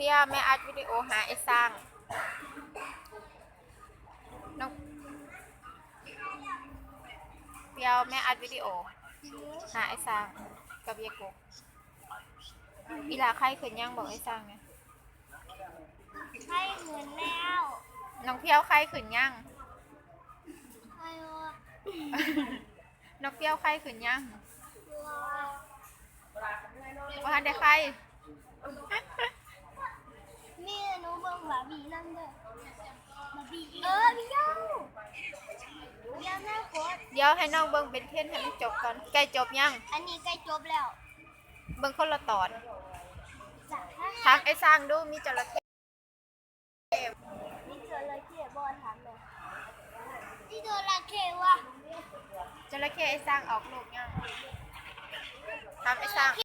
ປຽວ ແມ່ອັດວິດີໂອຫາໄອ້ຊ້າງ. ນ້ອງປຽວ ແມ່ອັດວິດີໂອຫາໄອ້ຊ້າງກັບຍາກົກ. ອີ່ຫຼ້າໄຂ້ຂຶ້ນຍັງ? ບອກໄອ້ຊ້າງແດ່. ໄຂ້ຂຶ້ນແລ້ວ. ນ້ອງພຽວໄຂ້ຂຶ້ນຍັງ? ໄຂ້ບໍ່? ນ້ອງພຽວໄຂ້ຂຶ້ນຍັງ? ບໍ່. ບໍ່ທັນໄດ້ໄຂ້. ມີໜູເບິ່ງບາບີນຳເດີ. ບາບີ ເອີ ພຽວ ພຽວ ແນວກົດ. ດຽວໃຫ້ນ້ອງເບິ່ງເບນເທັນໃຫ້ມັນຈົບກ່ອນ. ໃກ້ຈົບຍັງ? ອັນນີ້ໃກ້ຈົບແລ້ວ. ເບິ່ງຄົນລະຕອນ. ຖາມໄອ້ຊ້າງດູ ມີຈໍລະເຂ້ ມີຈໍລະເຂ້ບໍ່? ຖາມແດ່. ມີຈໍລະເຂ້ວະ? ຈໍລະເຂ້ໄອ້ຊ້າງອອກລູກຍັງ? ຖາມໄອ້ຊ້າງ.